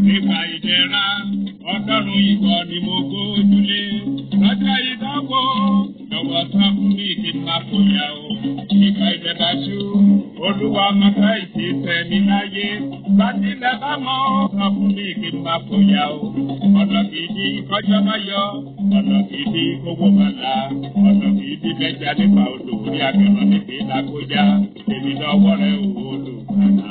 Nípa ìdẹ̀ra, Ọlọ́run ìwọ ni mo gbójúlé. Lọ́jọ́ ìdánwò, jọ̀wọ́ sọ fún mi kí n máa fòyà o. Nípa ìdẹ̀bàṣú, Olúwa mọ́tà ìṣiṣẹ́ mi láyé. Bàtílẹ̀ bá mọ́, sọ fún mi kí n máa fòyà o. Ọ̀nà kìíní kọjọ́ bá yọ, ọ̀nà kìíní kówó máa la, ọ̀nà kìíní mẹ́ja nípa odò orí akẹ́rọ̀ níbi ìlàkọjá. Èmi lọ́wọ́ rẹ̀ ò olùkàlà.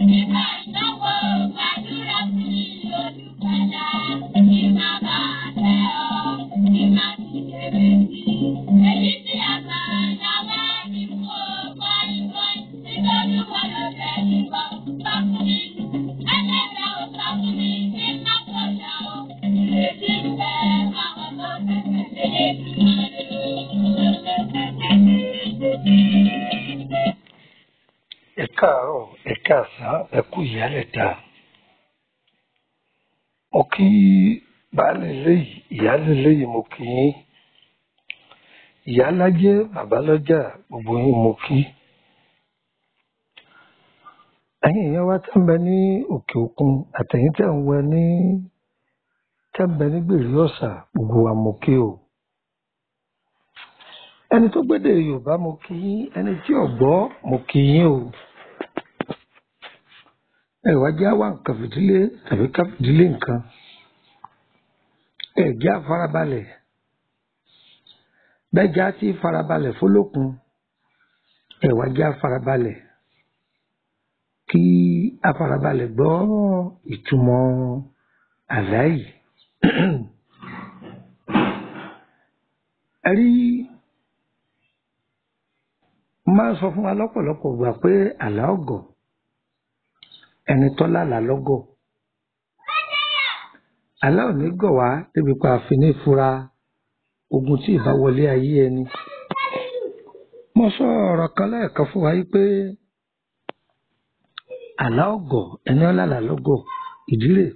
Nígbà ìdánwò gbàdúrà fún mi olùgbàlà, kí má bàa tẹ́ ọ, kí má sì kéré sí. Èyí tí a máa yàwá ní fún ọ mọ́ìmọ́ì, nítorí wọn ló fẹ́ mi bọ́ sọ fún mi. Ẹlẹ́dàá ò sọ fún mi kí n má fòyà o, ìrètí ń bẹ fáwọn tó fẹsẹ̀ lé Ẹ káàárọ̀, ẹ káàsán, ẹ kú ìyálẹ̀ta. Mo kí baálé ilé yìí, ìyáálé ilé yìí, mo kí yín. Ìyálájé, bàbá lọ́jà, gbogbo yín mo kí. Ẹ̀yin èèyàn wa tẹ́ ń bẹ ní òkè òkun, àtẹ̀yin tẹ́ ń wẹ ní tẹ́ ń bẹ ní gbèrè ọ̀sà, gbogbo wa mo kí o. Ẹni tó gbédè Yorùbá mo kí yín, ẹni tí ò gbọ́ mo kí yín o. Ẹ wá jẹ́ àwa nǹkan fìdílé tàbí ká fìdílé nǹkan. Ẹ jẹ́ á farabalẹ̀. Bẹ́jà tí farabalẹ̀ fólókun. Ẹ wá jẹ́ á farabalẹ̀. Kí a farabalẹ̀ gbọ́ ìtumọ̀ àlá yìí. Ẹ rí, máa ń sọ fún wa lọ́pọ̀lọpọ̀ ìgbà pé àlá ọ̀gọ̀, ẹni tó lálàá lọ́gọ̀. Àlá ò ní gọ̀ wá débi pa àfi ní fura ogun tí ìbá wọlé ayé ẹni. Mo sọ ọ̀rọ̀ kan lẹ́ẹ̀kan fún wa yìí pé àlá ọ̀gọ̀, ẹni ó lálàá lọ́gọ̀, ìdí rèé.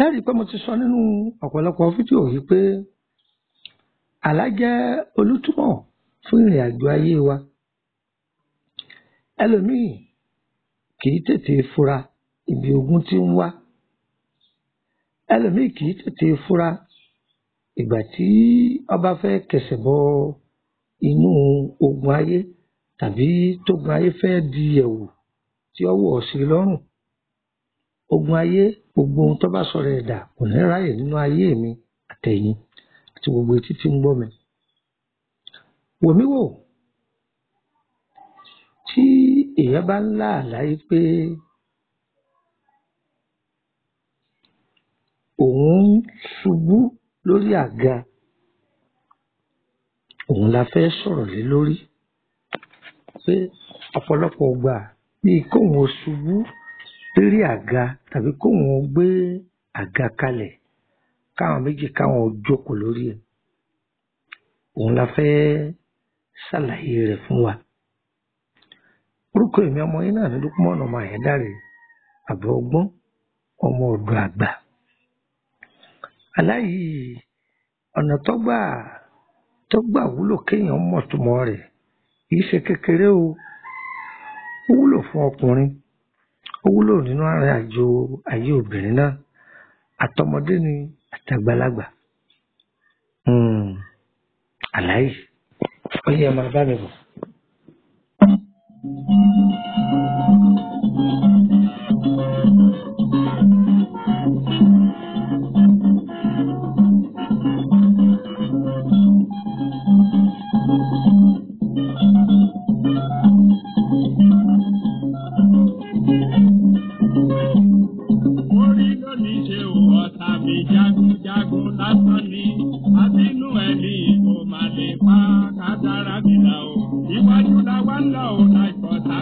Ẹ rí i pé mo ti sọ nínú ọ̀pọ̀lọpọ̀ fídíò yìí pé àlá jẹ́ olùtúmọ̀ fún ìrìn àjò ayé wa. Ẹlòmíì kì í tètè fura ibi ogun tí ń wá. Ẹlòmíì kì í tètè fura ìgbà tí ọba fẹ́ kẹsẹ̀ bọ inú ogun ayé tàbí tógun ayé fẹ́ di ẹ̀wù tí ó wọ̀ sí lọ́rùn. Ogun ayé, gbogbo ohun tó bá sọ̀rọ̀ ẹ̀dà kò ní ráyè nínú ayé mi àtẹ̀yin àti gbogbo etí tí ń gbọ́ mi. Wò mí wò, tí èèyàn bá ń lá àlá yìí pé òun ń ṣubú lórí àga, òun la fẹ́ sọ̀rọ̀ lé lórí. Pé ọ̀pọ̀lọpọ̀ ìgbà bíi kóun ó ṣubú lórí àga tàbí kóun ó gbé àga kalẹ̀ káwọn méjì káwọn ó jókòó lórí ẹ̀. Òun la fẹ́ ṣàlàyé rẹ̀ fún wa. Orúkọ èmi ọmọ yín náà ni Lúkúmọ̀nù ọmọ Àyándárè, àbọ̀ ọgbọ́n, ọmọ ọ̀dọ̀ àgbà. Àlá yìí, ọ̀nà tó gbà wúlò kéèyàn mọ̀ túmọ̀ rẹ̀ kì í ṣe kékeré o. Ó wúlò fún ọkùnrin, ó wúlò nínú ìrìn àjò ayé obìnrin náà, àtọmọdé ni àtàgbàlagbà. Àlá yìí, ó yẹ máa bá mi bọ̀. Orí lónìí ṣe ò ọ̀tá mi jagunjagun lásán ni. Àbínú ẹni kò má lè pa kádàrá mi là o. Iwájú la wá ń lọ ò láìpọ̀ tá.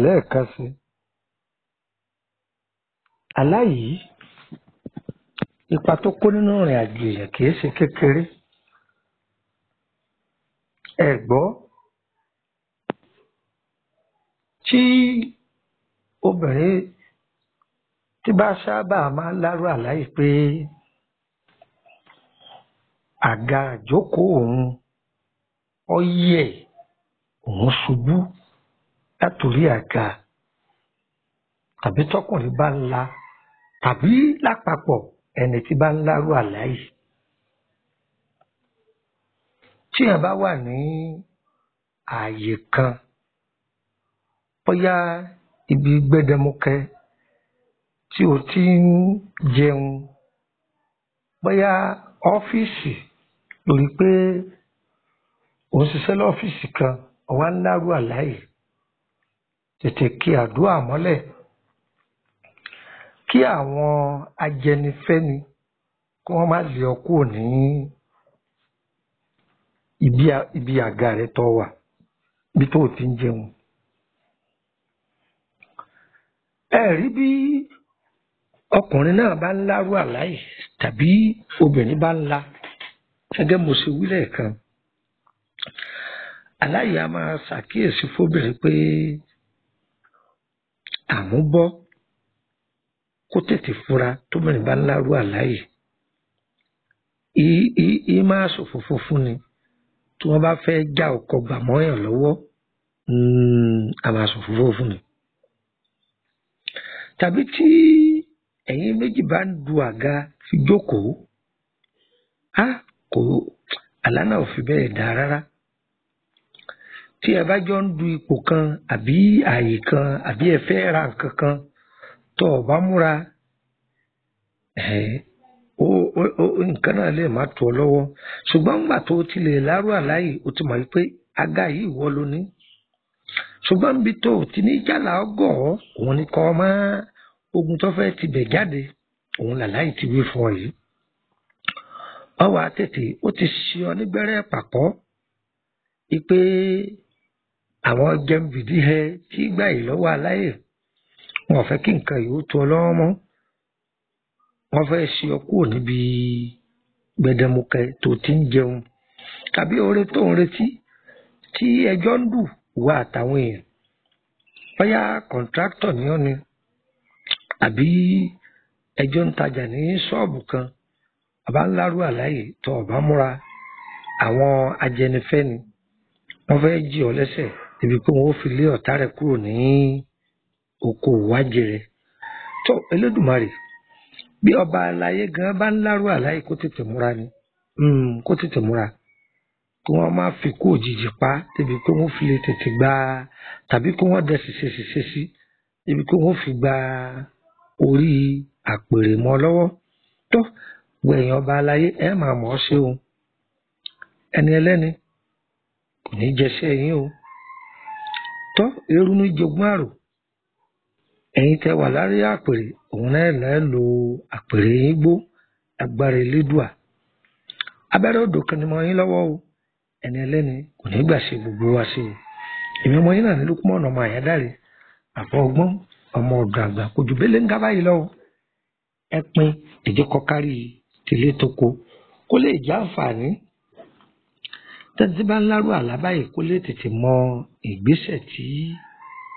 Lẹ́ẹ̀kan sí, àlá yìí, ipa tó kó nínú ìrìn àjò èèyàn kìí ṣe kékeré. Ẹ gbọ́, tí obìnrin tí bá sábà máa ń lárú àlá yìí pé àga ìjókòó òun ó yẹ̀, òun ṣubú látòrí àga, tàbí tọkùnrin bá ń la, tàbí lápapọ̀ ẹni tí bá ń lárú àlá yìí. Tí èèyàn bá wà ní ààyè kan, bóyá ibi gbẹdẹmukẹ tí o ti ń jẹun, bóyá ọ́fíìsì, lórí pé ò ń ṣiṣẹ́ lọ́fíìsì kan, o wá ń lárú àlá yìí, tètè kí àdúrà mọ́lẹ̀ kí àwọn ajẹnifẹ́ni kí wọ́n má lé ọ kúrò ní ibi àga rẹ tó wà, ibi tó o ti ń jẹun. Ẹ rí bí ọkùnrin náà bá ń lárú àlá yìí tàbí obìnrin bá ń la, gẹ́gẹ́ mo ṣe wí lẹ́ẹ̀kan, àlá yìí a máa ṣàkíyèsí fóbìnrin pé àmúbọ́, kó tètè fura tóbìnrin bá ń lárú àlá yìí. Í máa ṣòfófó fún ni tí wọ́n bá fẹ́ já ọkọ gbà mọ́yàn lọ́wọ́, a máa ṣòfófó fún ni. Tàbí tí ẹ̀yin méjì bá ń du àga fi jókòó, á kò, àlá náà ò fi bẹ́ẹ̀ dáa rárá. Tí ẹ bá jọ ń du ipò kan àbí ààyè kan àbí ẹ fẹ́ ra nǹkan kan, tó o bá múra, ó nǹkan náà lè má tó ọ lọ́wọ́. Ṣùgbọ́n nígbà tó o ti lè lárú àlá yìí, o ti mọ̀ wípé àga yìí ìwọ lo ní. Ṣùgbọ́n níbi tó o ti ní jàlá ọgọ́, òun ni kọ́ mọ́ ogun tó fẹ́ ti bẹ̀ jáde, òun làlá yìí ti wí fún ọ yìí. Ọ wá tètè, ó ti ṣe ọ nígbẹ́rẹ́ pàkọ́ wípé àwọn jẹnbìdí hẹ tí gbà yìí lọ́wọ́ aláyè, wọn ò fẹ́ kí nǹkan yìí ó tó ọ lọ́wọ́ mọ́. Wọ́n fẹ́ ṣe ọ kúrò níbi gbẹdẹmukẹ tó ti ń jẹun, tàbí oore tó ń retí tí ẹjọ́ ń dù wá àtàwọn èèyàn. Bóyá kọ̀ǹtráktọ̀ ni ọ́ ni, àbí ẹjọ́ ń tajà ní ṣọ́ọ̀bù kan, àbá ń lárú àlá yìí, tó o bá múra, àwọn ajẹnifẹ́ni wọ́n fẹ́ jí ọ lẹ́sẹ̀ débi pé wọ́n ó fi lé ọ̀tá rẹ kúrò ní oko ìwájẹ rẹ. Tó Elédùmarè, bí ọba aláyé gan bá ń lárú àlá yìí, kó tètè múra ni, kó tètè múra kí wọ́n má fi kú òjijì pa débi pé wọ́n fi lè tètè gba, tàbí kí wọ́n dẹ ṣìṣe sí débi pé wọ́n fi gba orí àpèrè mọ́ lọ́wọ́. Tó gbogbo ẹ̀yin ọba aláyé, ẹ máa mọ̀ ọ́ ṣe o. Ẹni ẹlẹ́ni kò ní jẹṣẹ́ yín o. Tó eérú ní jogún àrò, ẹ̀yin tẹ wà lárí àpèrè, òun náà lẹ́ lo àpèrè yín gbó agbára Elédùà. Abẹ́rẹ́ odò kan ni mo yín lọ́wọ́ o. Ẹni ẹlẹ́ni kò ní gbà ṣe gbogbo wa ṣe o. Èmi ọmọ yín náà ní Lukman ọmọ Àyádáre, àfọ ọgbọ́n ọmọ ọ̀dọ̀ àgbà kò jù bẹ́lẹ̀ ń gá báyìí lọ. Ẹ pin ẹ̀jẹ̀ kọ kárí tìlé toko kó lè jẹ́ àǹfààní. Tẹ́tí bá ń lárú àlá báyìí, kó lè tètè mọ ìgbésẹ̀ tí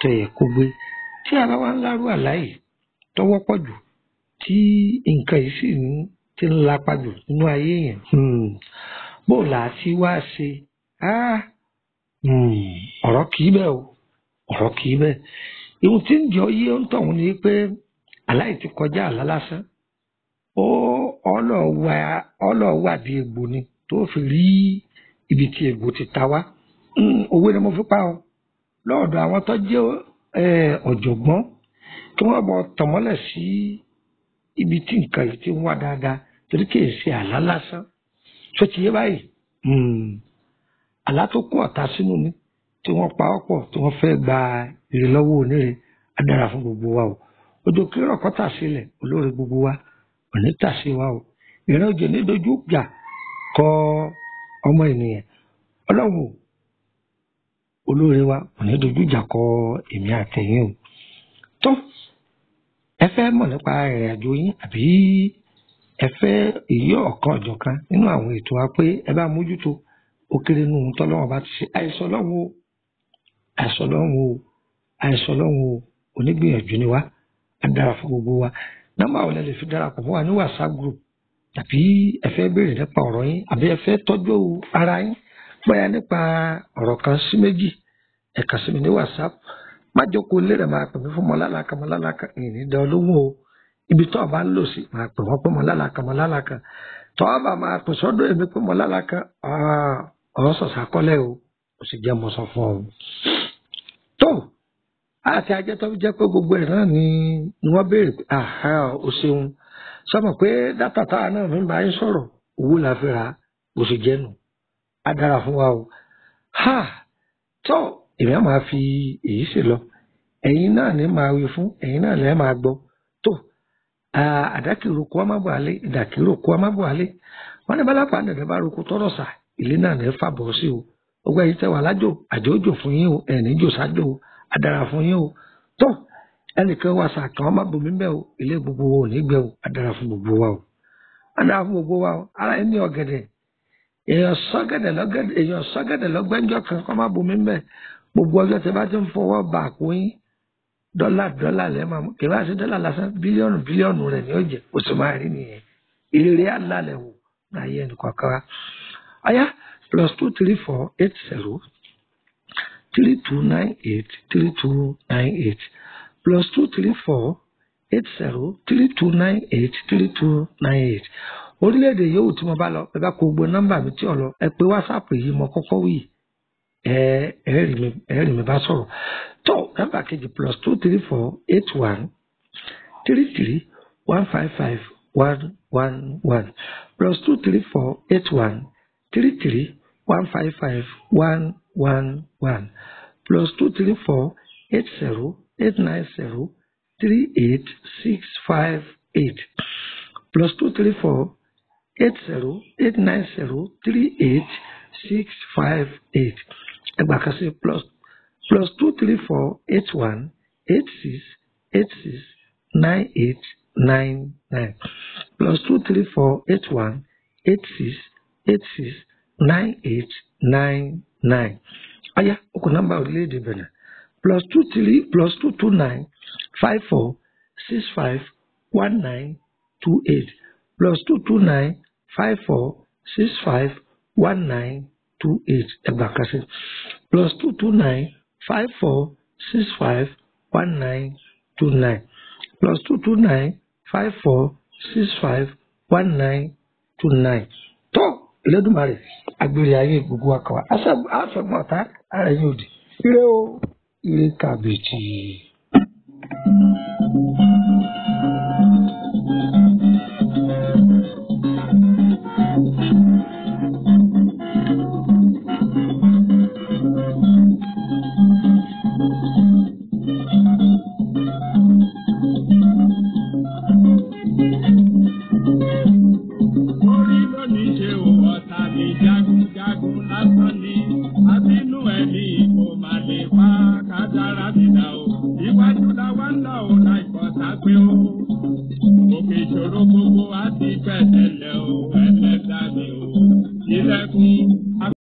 tó yẹ kó gbé. Tí a bá wá ń lárú àlá yìí tó wọ́pọ̀ jù, tí nǹkan yìí sì ń ti ń lapa jù nínú ayé yẹn, bó là á ti wá ṣe? Ọ̀rọ̀ kì í bẹ́ẹ̀ o, ọ̀rọ̀ kì í bẹ́ẹ̀. Ihun tí ń jọ yé ń tọ̀hún ni pé àlá yìí ti kọjá àlá lásán. Ó ọlọ́wà bí egbò ni tó fi rí ibi tí egbò ti ta wá. Òwe ni mo fi pa ọ. Lọ́ọ̀dọ̀ àwọn tó jẹ́ ọ̀jọ̀gbọ́n kí wọ́n bọ tọ̀mọ́lẹ̀ sí ibi tí nǹkan yìí ti ń wá dáadáa, torí kì í ṣe àlá lásán. Tó ti yé báyìí, àlá tó kó ọ̀tá sínú ni tí wọ́n pa ọ́ pọ̀, tí wọ́n fẹ́ gba ire lọ́wọ́ oníre, á dára fún gbogbo wa o. Ojú kírọ̀ kọ́ tà sílẹ̀, olóore gbogbo wa ò ní tà sí wa o. Ìran òjò ní dojú ìjà kọ ọmọ ènìyàn. Ọlọ́run o, Olóore wa kò ní dojú ìjà kọ èmi àtẹ̀yìn o. Tó ẹ fẹ́ mọ̀ nípa ìrìn àjò yín àbí ẹ fẹ́ èyí ọ̀kan ọ̀jọ̀kan nínú àwọn ètò wa pé ẹ bá mójútó ó kéré nínú tọ́lọ́wọ́n bá ti ṣe. Àìsàn lọ́wọ́ o, àìsàn lọ́wọ́ o, àìsàn lọ́wọ́ o, onígbìyànjú ni wá, á dára fún gbogbo wa. Nọ́mbà wo lẹ lè fi darapọ̀ mọ́ wa ní WhatsApp group, tàbí ẹ fẹ́ béèrè nípa ọ̀rọ̀ yín, àbí ẹ fẹ́ tọ́jú ara yín bóyá nípa ọ̀rọ̀ kan sí méjì, ẹ kàn sí mi ní WhatsApp. Má jókòó lé rẹ̀ máa pè mí fún mọ́lálàkà mọ́lálàkà, ìní dán olówó o. Ibi tó o bá ń lò sí máa pè wọ́n pé mọ́lálàkà mọ́lálàkà. Tó o bá máa pè sọ́dọ̀ èmi pé mọ́lálàkà, ọ̀rọ̀ sọ̀sà kọ́lẹ̀ o, kò sì jẹ́ mo sọ fún ọ. Tó àti ajẹ́ tó fi jẹ́ pé gbogbo ẹ̀ náà ni wọ́n béèrè pé àhá o ṣeun, sọmọ pé dátà táwa náà fi ń bá yín sọ̀rọ̀ owó la fi rà á, bó ṣe jẹ́ nù. Á dára fún wa o. Ha tó èmi á máa fi èyí ṣe lọ, ẹ̀yin náà ní máa wí fún, ẹ̀yin náà lẹ́ẹ̀ máa gbọ́. Tó àdákìrò kó má bọ̀ alẹ́, ìdàkìrò kó má bọ̀ alẹ́. Wọ́n ní bálápá nìkan bá roko tọrọ sà, ilé náà ní fàbọ̀ sí o. Gbogbo ẹ̀yin tẹ́ wà lájò, àjò òjò fún yín o, ẹ̀ní jò sájò o, á dára fún yín o. Tó ẹnìkan wà sà kàn má bomi bẹ́ẹ̀ o, ilé gbogbo wa ò ní gbẹ o, á dára fún gbogbo wa o, á dára fún gbogbo wa o. Ara ẹni ọ̀gẹ̀dẹ̀, èèyàn sọ́gẹ̀dẹ̀ lọ́gẹ̀dẹ̀, èèyàn sọ́gẹ̀dẹ̀ lọ́gbẹ́njọ́ kan kọ́ má bomi bẹ́ẹ̀. Gbogbo ọjọ́ tẹ́ bá ti ń fọwọ́ bà àpò yín, dọ́là dọ́là lẹ́ẹ̀ máa mú, kì í bá ṣe dọ́là lásán, bílíọ̀nù bílíọ̀nù rẹ̀ ni ó jẹ́, ó sì máa rí nìyẹn. Ìrírí àlàlẹ̀ wò láyé ẹnì kọ̀ọ̀kan wa. Ọ̀yá +234 80 3298 3298 +234 80 3298 3298. Orílẹ̀-èdè yòówù tí mo bá lọ, ẹ bá kó gbogbo nọ́mbà mi tí ò lọ, ẹ pé WhatsApp yìí mo kọ́kọ́ wí, ẹ rí mi bá sọ̀rọ̀. Tó nọ́mbà kejì +234 81 33 155 111 +234 81 33 155 111 +234 80 890 38658 +234 80 890 38658. Ẹgbàá kan sí +234 81 86 86 98 99 +234 81 86 86 98 99. Aya, okùn nọ́mbà orílẹ̀-èdè Benin +23 +229 54 65 19 28 +229 54 65 19 28. Ẹgbàá kan sí +229 54 65 19 29 +229 54 65 19 29. Tó Elédùmarè agbèrè ayé gbogbo wa kàn wá, aṣọ́gbọ̀n ọ̀tá ara ẹ̀yìn òdì. Ire o, ire kàbìtì. Orí ló ní ṣe o, ọ̀tá mi jagunjagun lásán ni. Àbínú ẹni kò má lè pa kádàrá mi dà o. Iwájú la wá ń lọ o, láìpọ̀ sápé o. Òkè ìṣòro gbogbo á ti pẹ̀tẹ̀lẹ̀ o, ẹlẹ́dàá mi o. Ilẹ̀kùn